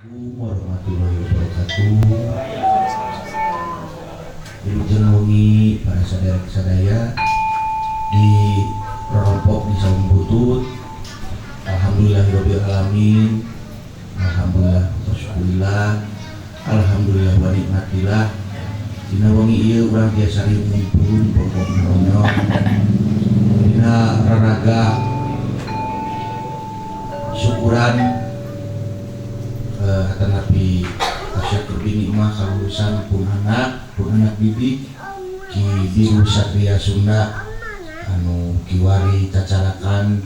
Warahmatullahi wabarakatuh. Wilujeng wengi para saderek sadaya di rorompok di Saung Butut. Alhamdulillahirabbil alamin. Alhamdulillah wa syukurillah. Alhamdulillah wa nikmatillah. Dina wengi ieu urang tiasa ngumpul pokok nonyong. Dina raraga syukuran atanapi tasyakur binikmah kalulusan pun anak didik Ki Biru Satria Sunda anu kiwari cacarakan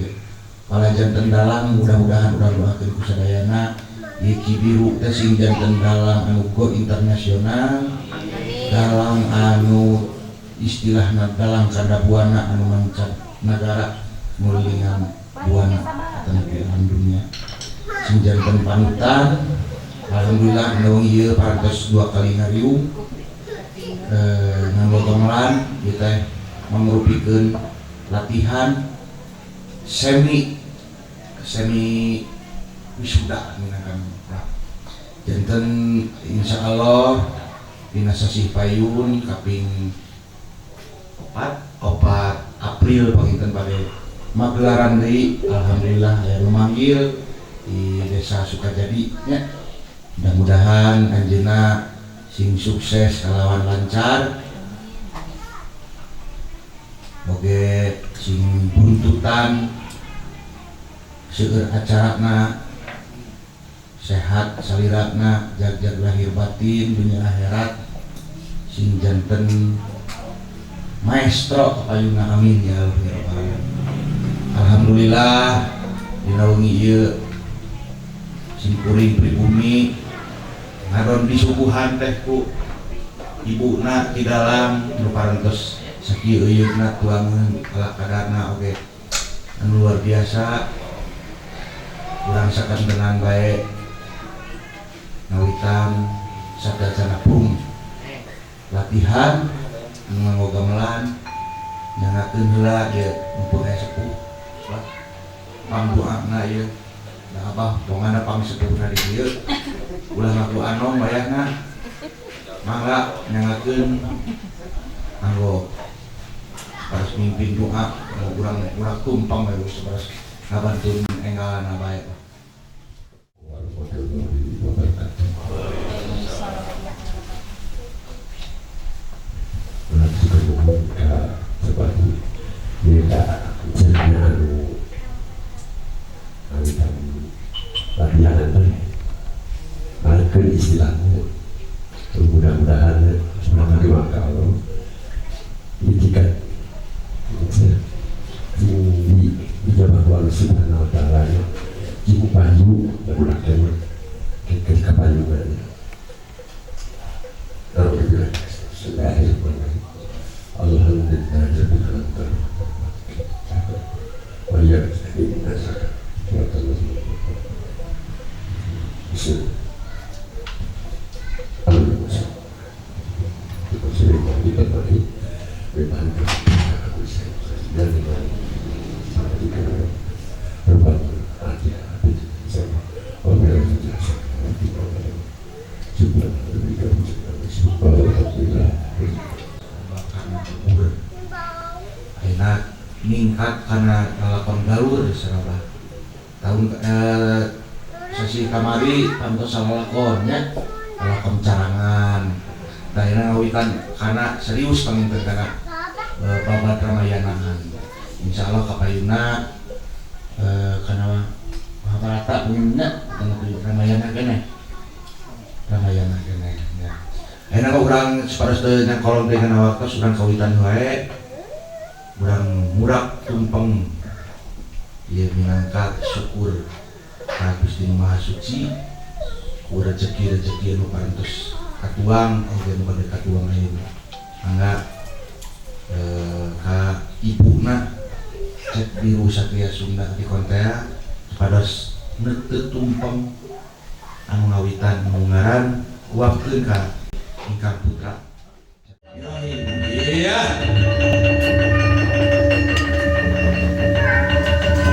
pala janten dalang mudah-mudahan urang doakeun ku sadayana ieu Ki Biru teh sing janten dalang anu go internasional, dalang anu istilahna dalang kadabuana anu manca nagara ngulilingan buana atanapi alam dunia sing janten panutan. Alhamdulillah nu ieu parantos 2 kali ngariung nganggo gamelan ieu teh mangrupikeun latihan semi wisuda minangkan janten insyaallah dina sasih payun kaping 4 April panginten bade magelaran deui. Alhamdulillah aya nu manggil di desa Sukajadi nya. Mudah-mudahan anjeunna sing sukses kalawan lancar oge sing buntutan seueur acarana sehat salirana jag-jag lahir batin dunia akhirat sing janten maestro kapayunna amin ya Allah ya rabbal alamin. Alhamdulillah dina wengi ieu simkuring pribumi ngadon disuguhan teh ku ibuna di dalam nu parantos sakieu euyeuhna tuangeun ala kadarna oge anu luar biasa urang sakantenan bae ngawitan sadacana pung latihan nganggo gamelan nyangakeun heula ieu mumpung aya sepuh lah pangdoana ieu da abah bongana pangsepuhna di dieu ulah ngaku anom wayahna mangga nyangakeun anggo harus mimpin doa urang urang tumpang bae sabaras ngabantun enggalna bae. Istilahnya mudah-mudahan semangat maka Allah itikat di dijabah Allah Subhanahu wa taala jing payu ulah kemah ke kapayungan. Alhamdulillah Ningkat karena lalakon galur sarabah tahun sesi kamari pantos lalakon nya lalakon carangan daerah ngawitan karena serius panginten kana babat Ramayanaan insyaallah kapayuna kana Mahabharata pangintenna kana Ramayana keneh Ramayana keneh nya ayeuna ka urang saparos teu nyangkolong teh kana waktos urang kawitan wae urang murak tumpeng ieu minangka syukur ka Gusti Nu Maha Suci ku rezeki-rezeki anu parantos katuang oge nu bade katuang ayeuna mangga ka ibuna Cek Biru Satria Sunda di Kontea supados neuteup tumpeng anu ngawitan anu ngaran uapkeun ka ingkang putra. Iya.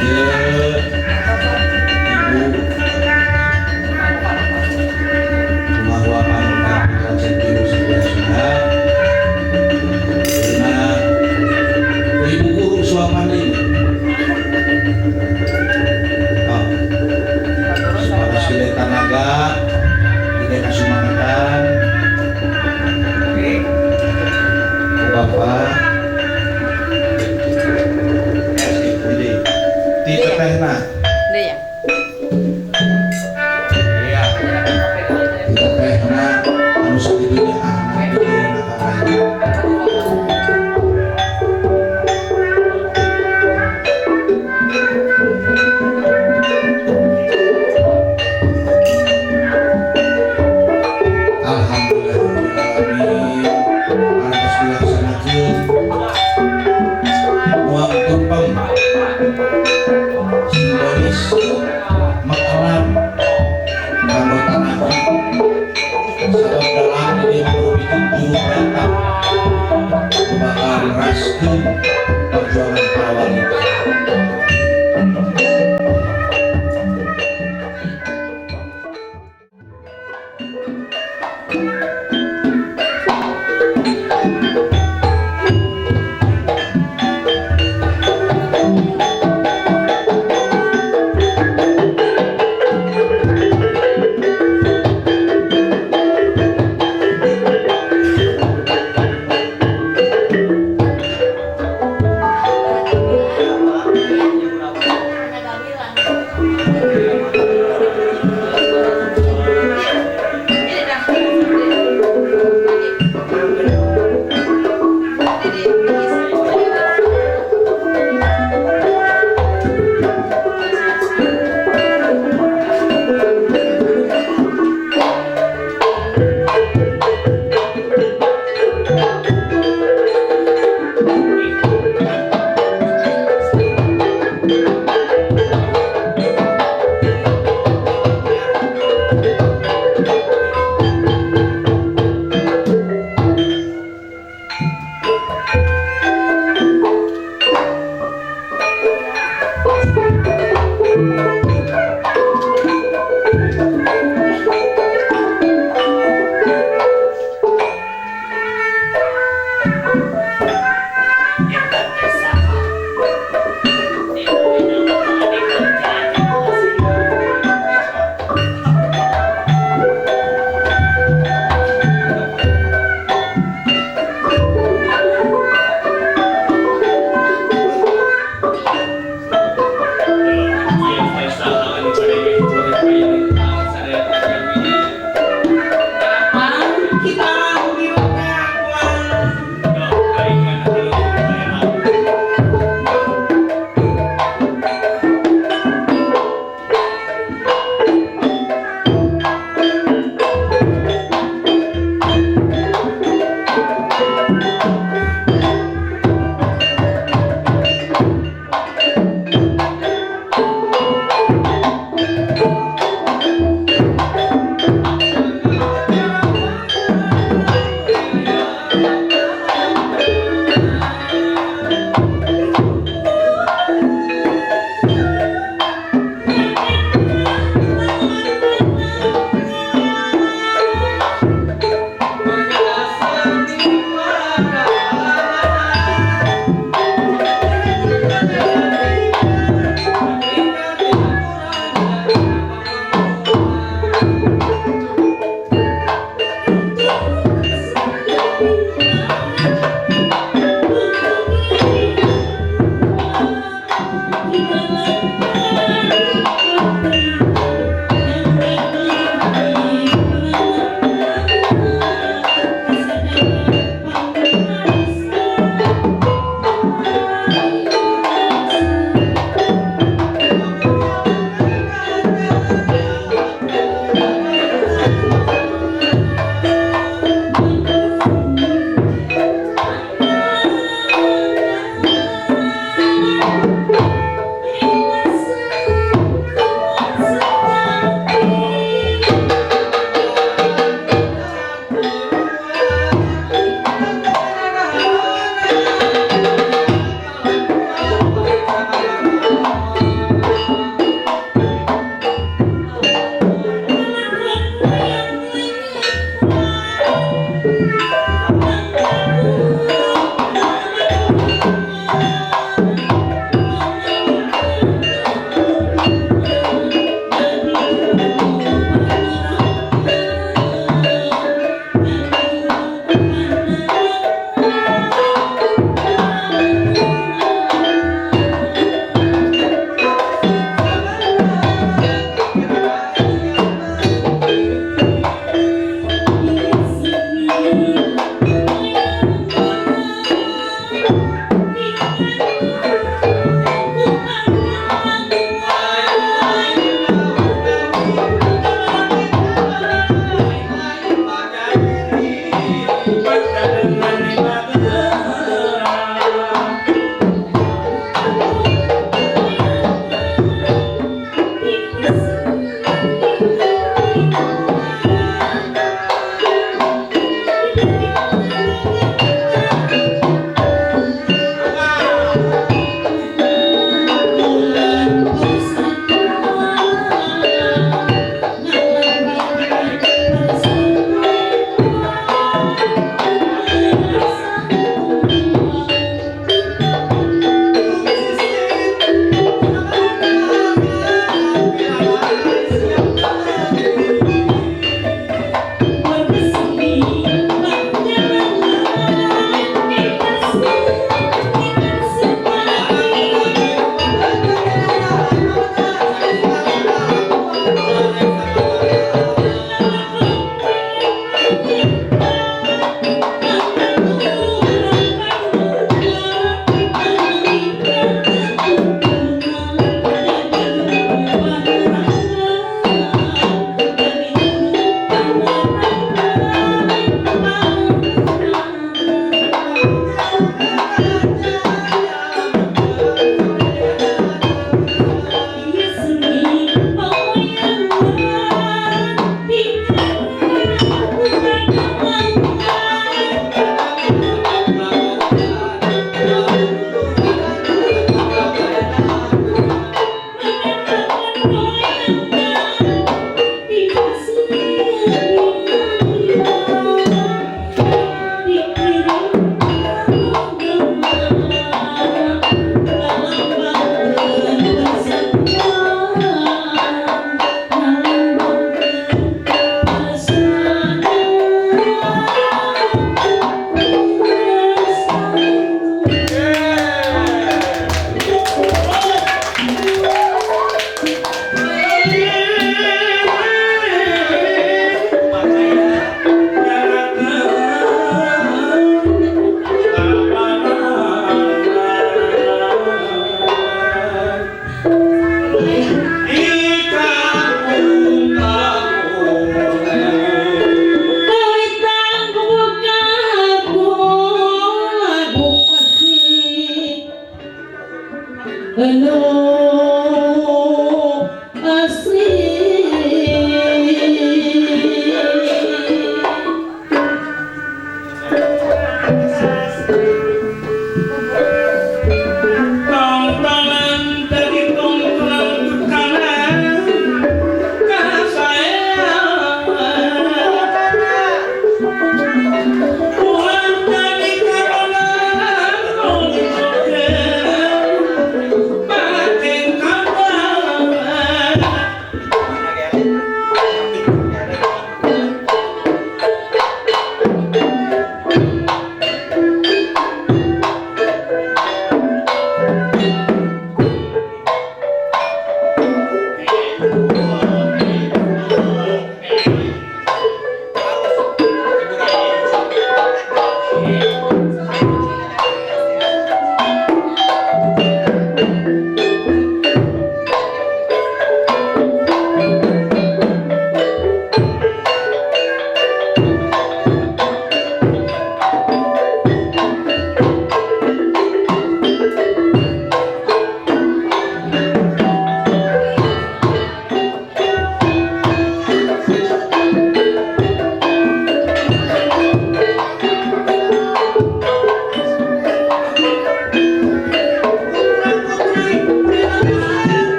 Ibu Gede kasumangetan ku Bapak jadi ti tetehna. Iya. Iya. Ti tetehna anu sakitunya ah di Alhamdulillahirabbil alamin harus dilaksanakeun uang tumpeng simbolis mekelam kanggo tanah sabab dalam di dieu merupikeun juru pratap nu bakal neraskeun perjuangan para wali.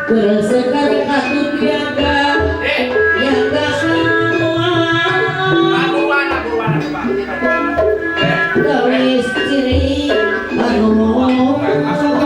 Bersekar katut yaga yaga gawis ciri anu pasti.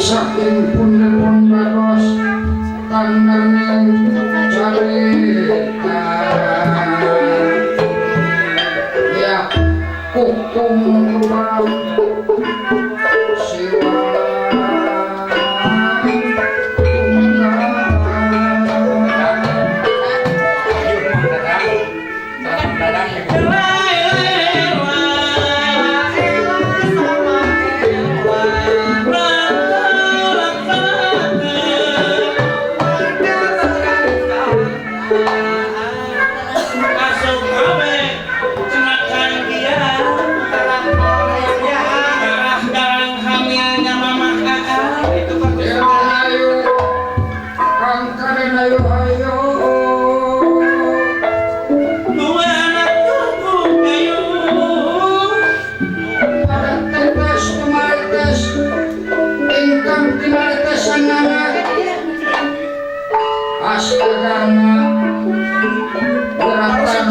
Saking pun dados tandaning carita ya hukum kebang siwa Astagana beratan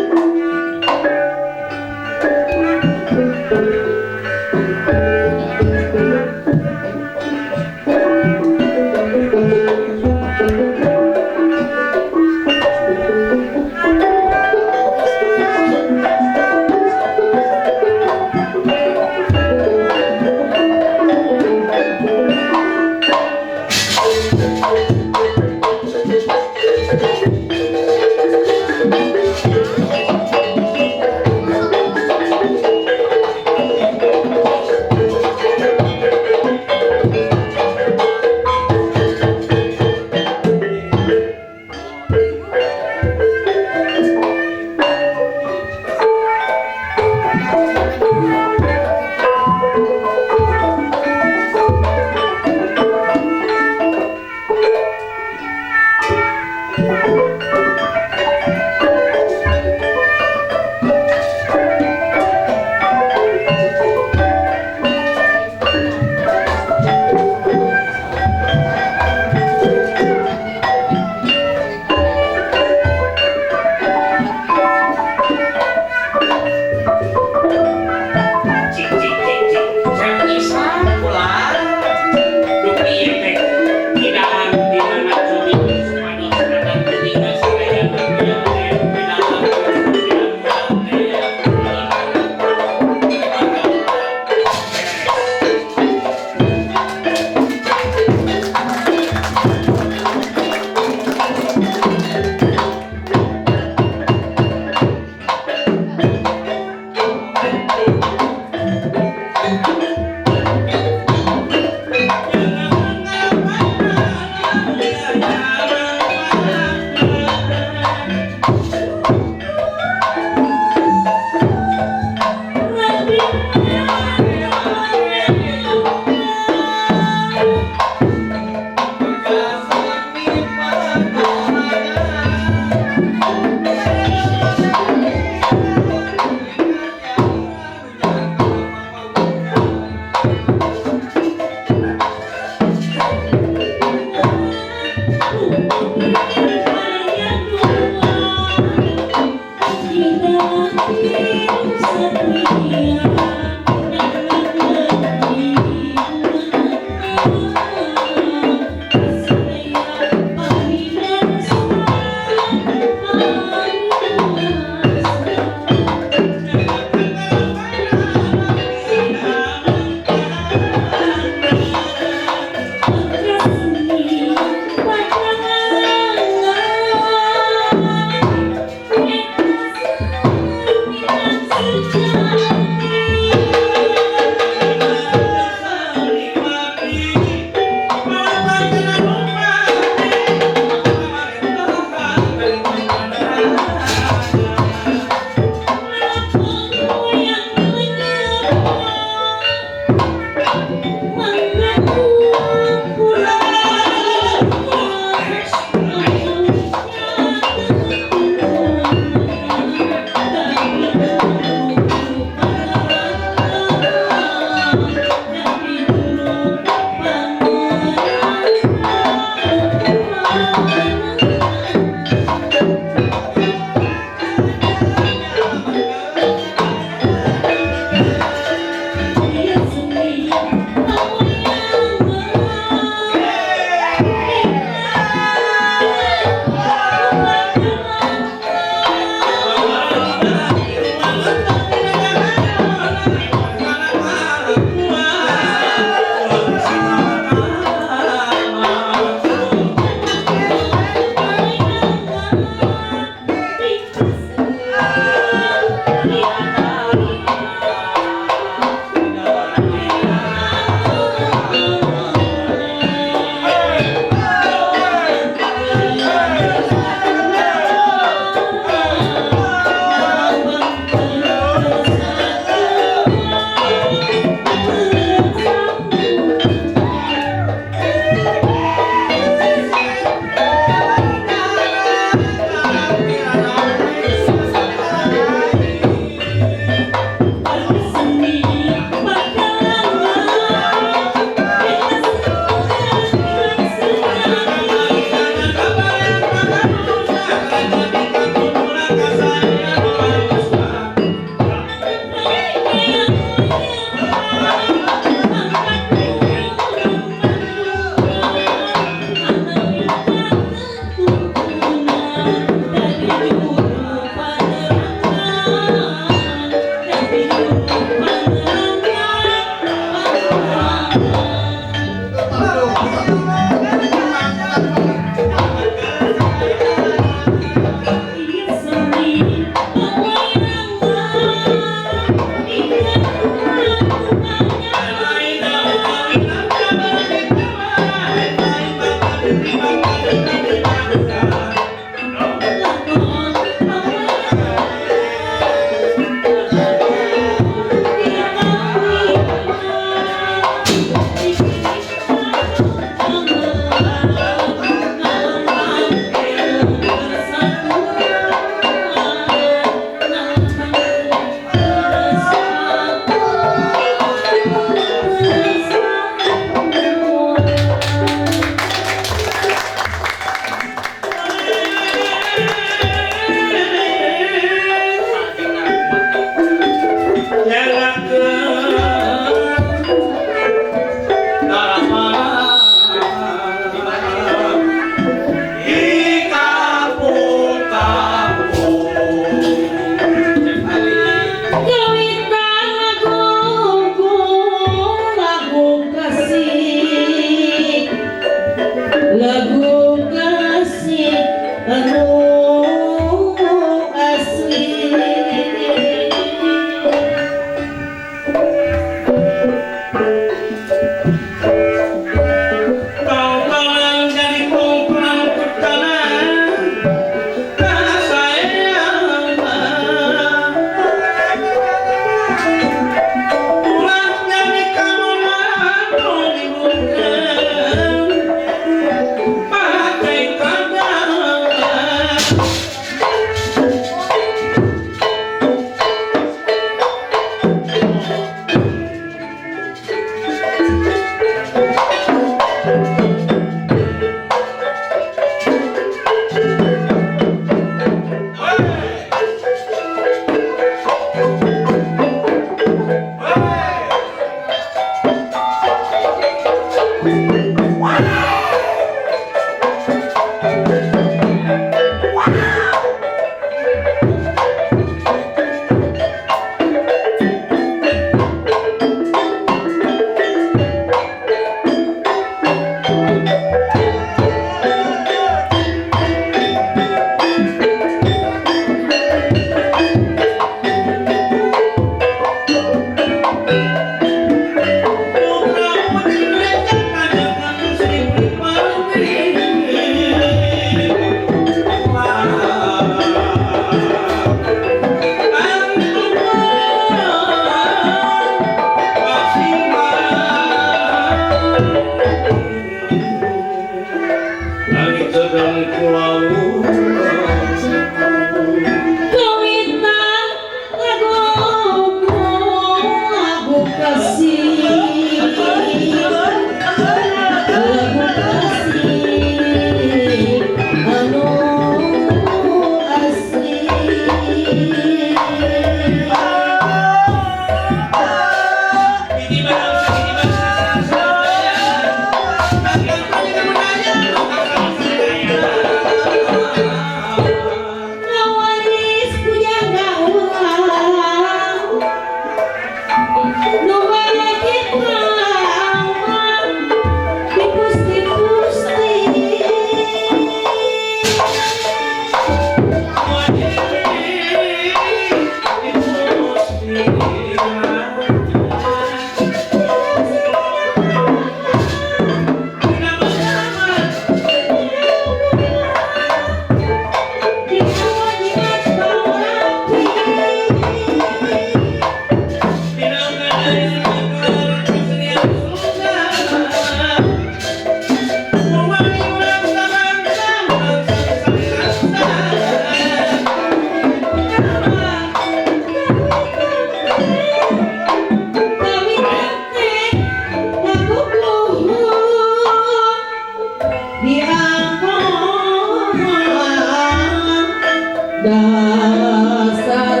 Dasar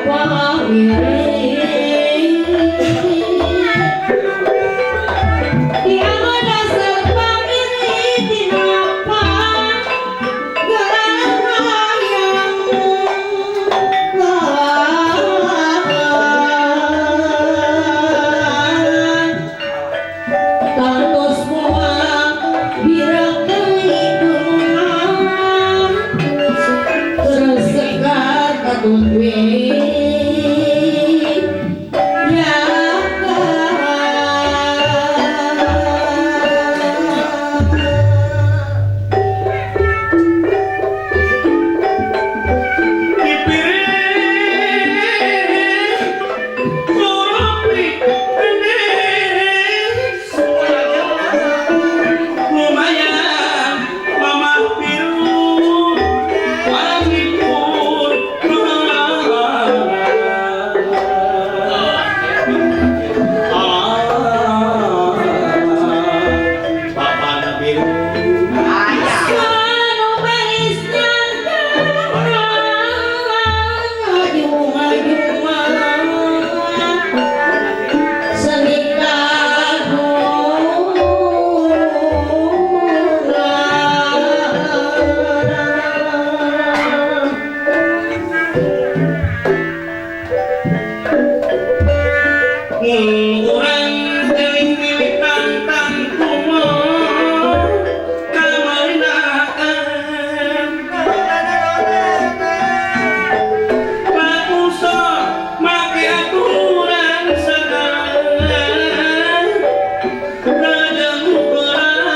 pamiring. Mun urang eling milik tantang kumaha kamarinaan Mapuso make aturan sagala Radang perang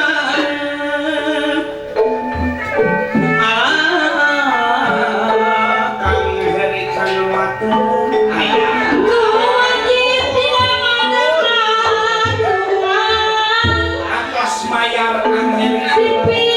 Kang Heri Kang Watu Atas mayar Kang Heri.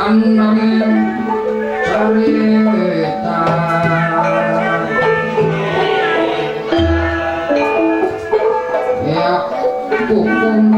Andangin carita ya kukumpang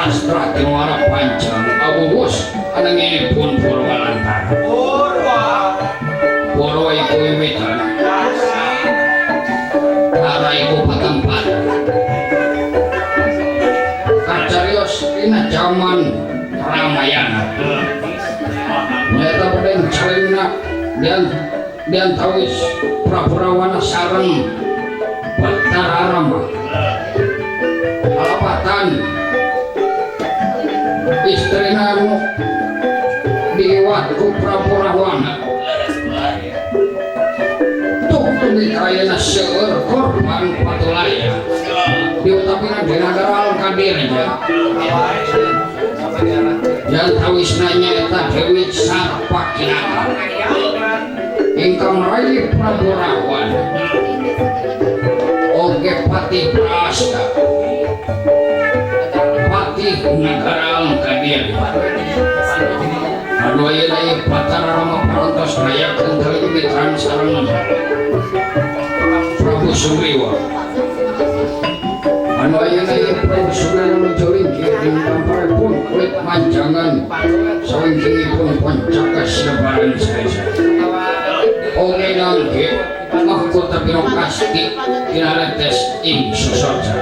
Drustarastra tinuara panjang awuwus anengipun Purwalantara. Purwa. Purwa iku wiwitan. Tara iku patempatan. Kacarios dina jaman Ramayana. Nyata bedeng calina diantawis Prabu Rawana sareng Batara Rama. Alapatan istrina anu diiwat ku Prabu Rawana. Tuk dugi kayana seueur korban patulaya. Diutapina di nagara Alkadir nya. Diantawisna nyaeta Dewi Sarpakinata ingkang rayi Prabu Rawana. Oge Patih Prasta Patih nagara Alkadir. Anu ayeuna ieu Batara Rama parantos ngayakeun kalimitran sareng Prabu Sugriwa. Anu ayeuna ieu Prabu Sugriwa nuju linggih ing tamparipun kulit manjangan sawingkingipun pancaka sabaran saesa. Oge nangge mahkota Binokasti kinaletes ing sosorja.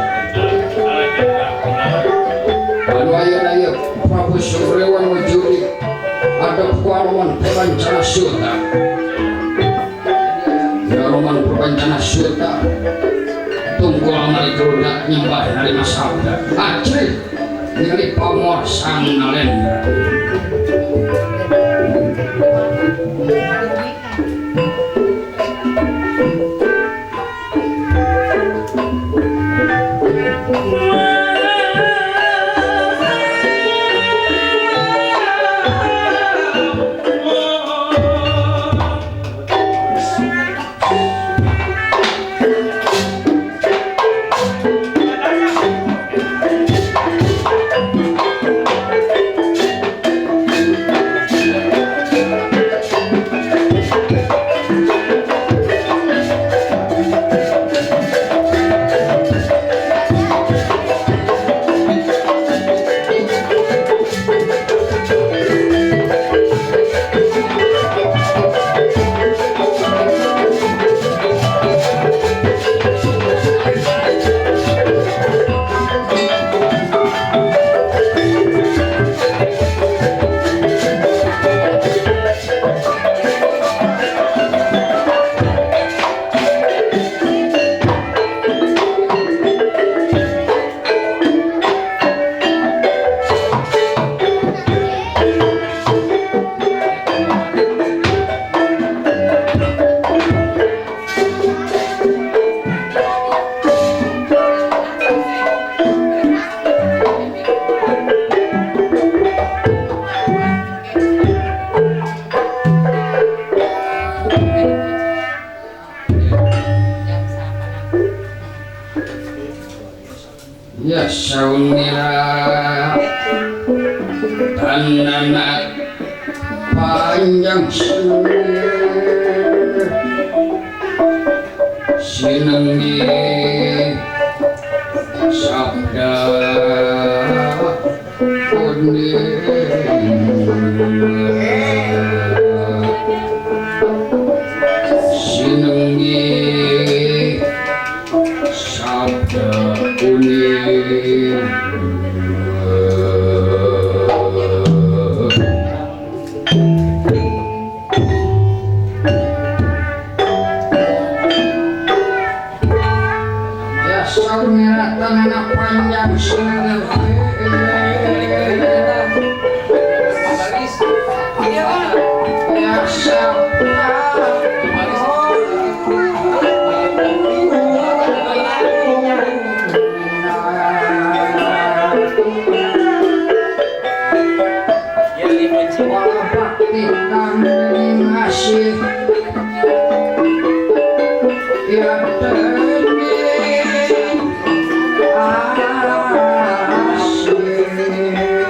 Anu ayeuna ieu Prabu Sugriwa nuju adep ku Anoman Purwancana Suta. Ya Anoman Purwancana Suta tungkul ngaliturudak nyembah narima sabda. Acrih ningali pamor sang Nalendra. Ya saunira tanana panjang sinenggi sabda kuning sinenggi sabda kuning. Ya saunira tanana panjang sinenggi ya sabda asih ya asih.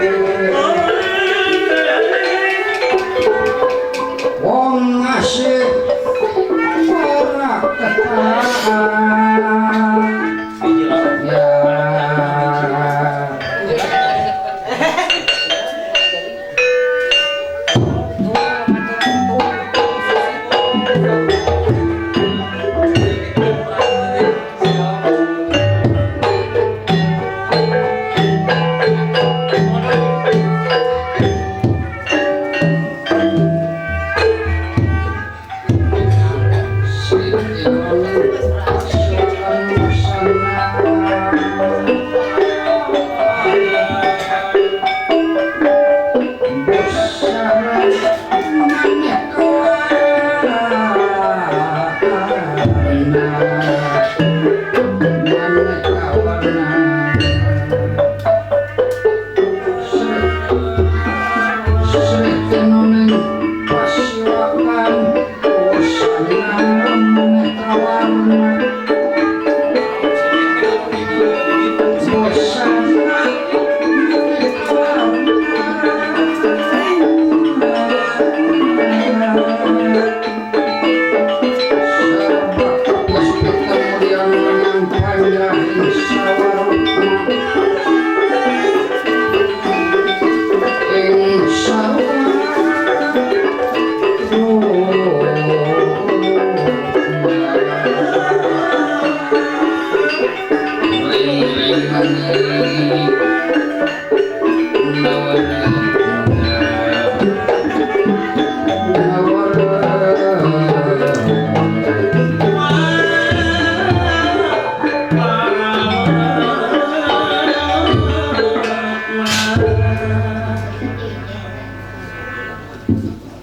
panjang sawarna ing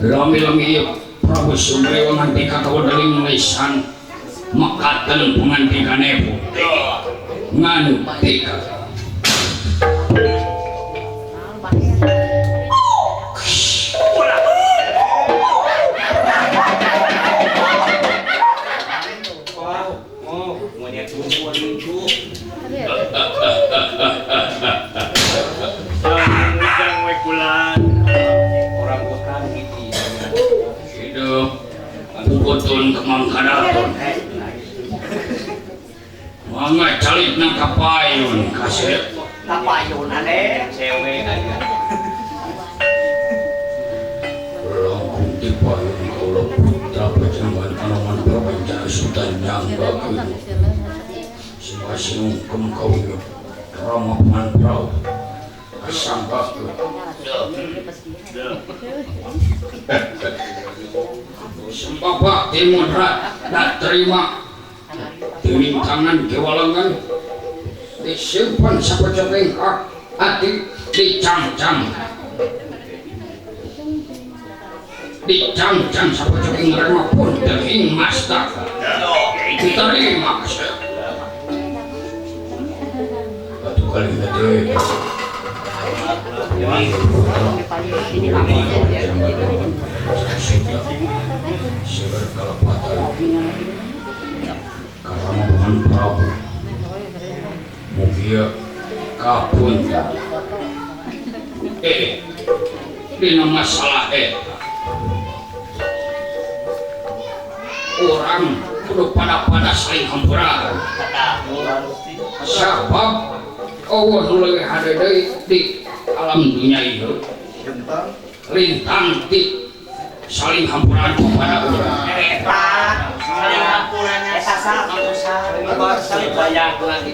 Lami-lami Prabu Sugriwa ngantika kawedeling lisan mekaten pangantikane ngantika Pukutun kemang kadaton mangga calit na kapayun kasep kapayun ane cewe aja langkung di payun kaula putra pejamban anoman prapanca sultan nyangga sinungkem kaula rama manprau kasangga sembah bakti mudra tak terima dimintangan kewalangan disimpan sapecoking hati dicangcang dicangcang sapecoking rema pun ing mastaka diterima batu kali gede Sebar kalepatan karamahan Prabu mugia kapunta dina masalah eta orang kudu pada-pada saling hampura sabab eueuh nu leuwih hade deui di alam dunia ieu lintang di saling hampuran kepada urang eta saling hampurannya eta saling bayang lagi.